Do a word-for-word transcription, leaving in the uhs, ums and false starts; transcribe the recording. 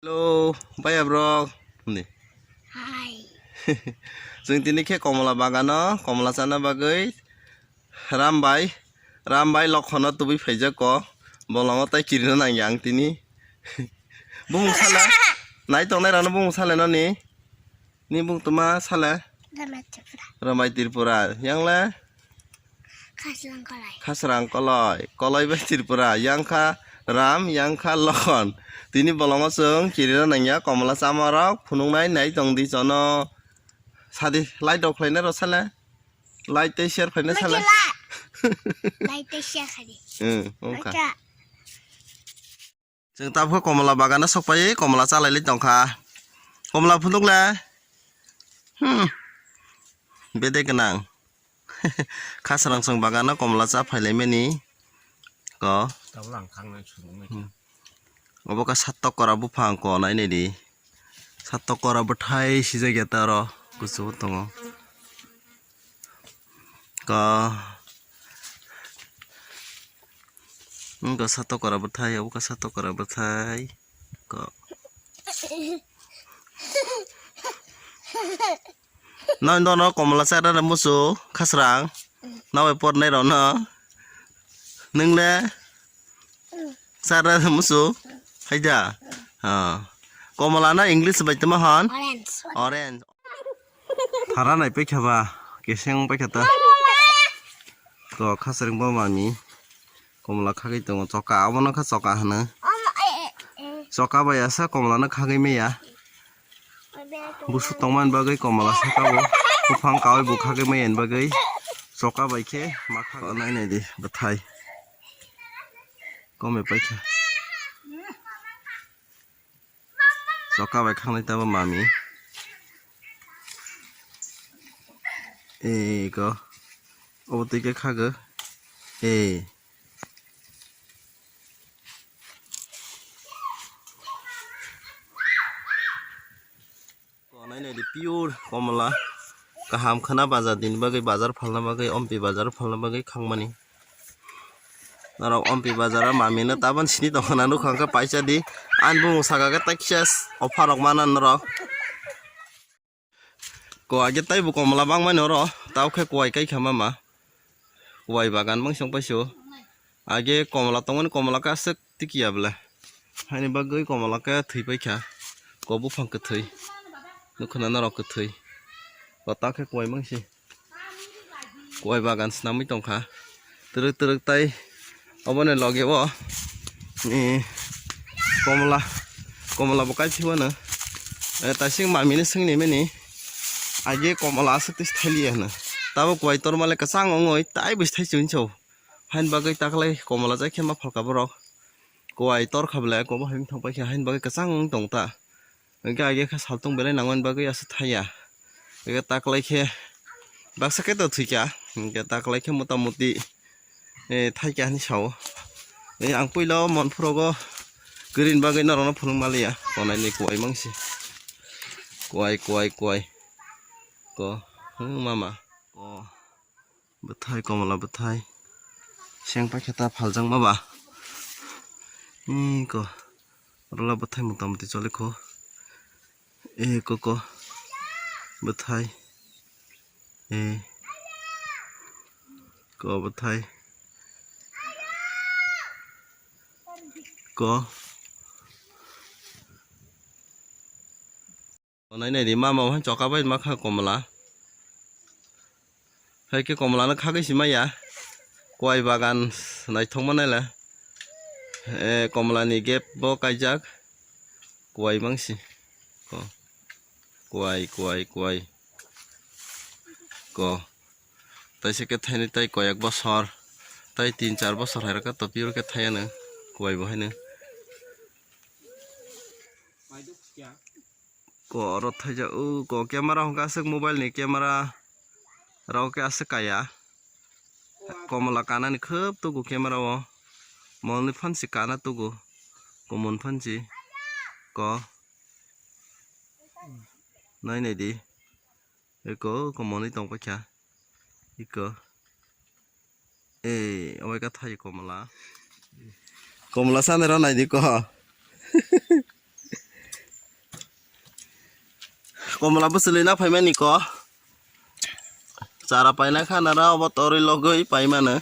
Hello, bhaiya bro. Ni. Hi. Chwng tini khe komola bagano, komola chana bagwi Ram bai, Ram bai Lokhono tubui phaijak ko. Bolongo tai kirino nangya ang tini. Bumung sale. Nai tongnai rano bumung sale no ni. Ni bung tuma sale. Ramai Tripura. Ramai Tripura. Yang le? Khasrang Koloi. Khasrang Koloi. Koloi bai Tripura. Yang kha Ram, yang kha Lokhon. Tini bolongo chwng kirino nangya komola chama rok phunuknai nai tong di chono. Sadi like rok khlainai rw sale. Like tei share khlainai sale. Like tei share khlaidi. Hmm, wngkha. Chwng tabukhe komola bagano sokpai, komola chalailai tongkha. Komola phunukle. Hmm. Bede gwnang. Khasrang chwng bagano komola cha phailaimani. Ko. Tabuk ang khang nai chwng nai. Hmm. Obo kha satok kora buphang ko nai nai di. Satok kora bwthai sijak ya ta oro kuchuk tongo. Ko. Wngkha satok kora bwthai, obo kha satok kora bwthai. Ko. Nai dono komola chara musu khasrang. Nawe pornai rono. Nwngle? Chara musu. Haida. Ah. Komola na English bai tama hon? Orange. Orange. Thara nai paikha ba, keseng paikha ta. Ko khasring bo mami. Komola khagwi tongo choka, abono kha choka hwno. Choka bai asa komola no khagwi maya. Busu tongmani bagwi komola saka bo. Buphang kawi bo khagwi maya ni bagwi. Choka bai khe ma kha nai nai di bwthai. Kome paikha. Choka bai khangnai tabo mami. Ego. Obo twi khe khago. E. Konai nai di pure komola. Kaham khwna bazar din bagwi, bazar phalna bagwi, ompi bazar phalna bagwi khangmani. Norok ompi bazar o mami no tabon sini tongkhana nukha hwnkhe paisa di. Ani bumung saka khe taikisa offer rok mana norok. Ko age taibo komola bangmani oro, tao khe kuai kai kha mama. Kuai bagan bangsi wng paisio. Age komola tongmani, komola khe aswk tikiya bwle. Haini bagwi komola khe thwi paikha. Ko buphang kwthwi. Nukha na norok kwthwi. Ko ta khe kuai mangsi. Kuai bagan swnamwi tongkha. Twrwk twrwk tai oboni loge o, eh, komola, komola bo kaiphi mano. Eh, taising mamini swngni mani. Age komola aswk twi thaliya hwno. Tabo kuai tormale kwchang ongoi taibo thai chunso. Hain bagwi taklai komola jai khe ma phalka borok. Kuai tor kha bwle, kobo hai wng thang paikha, hain bagwi kwchang wng tong ta. Hwnkhe age khe saltung belai nangmani bagwi aswk thaiya. Hwnkhe taklai khe baksa khe to thwikha, hwnkhe taklai khe mota moti, eh, thaikha hinwi sao. Eh, ang puila o Monphurogo kwrwini bagwi norokno phunuk manliya. Konai ni kuai mangsi. Kuai, kuai, kuai. Ko, hmm, mama. Ko. Bwthai, komola bwthai. Seng paikhe ta phaljakma ba. Ih, ko. Orola bwthai mota moti cholikho. Eh, ko, ko. Bwthai. Eh. Ko bwthai. Ko. Nai nai di mama hai choka bai ma kha komola. Hai khe komola no khagwi si maya. Kuai bagan naithok ma nai le. Eh, komola ni gap bo kaijak. Kuai mangsi. Ko. Kuai, kuai, kuai. Ko. Tai se khe thaini tai koyak bosor. Tai tin char bosor hai rokhe topi rokhe thai ano. Kuai bo haino. Ko oro thaijak, o ko camera hwnkhe aswk mobile ni camera rok khe aswk kaya. Komola kanani khub tugo camera o. Molni phansi kana tugo. Komon phansi. Ko. Nai nai di. Eko komoni tong paikha. Eko. Ei, obai ka thai komola. Komola sanero nai di ko. Komla bwswlwi na phaimani ko. Chara paina kha nara obo torwi logwi paimano.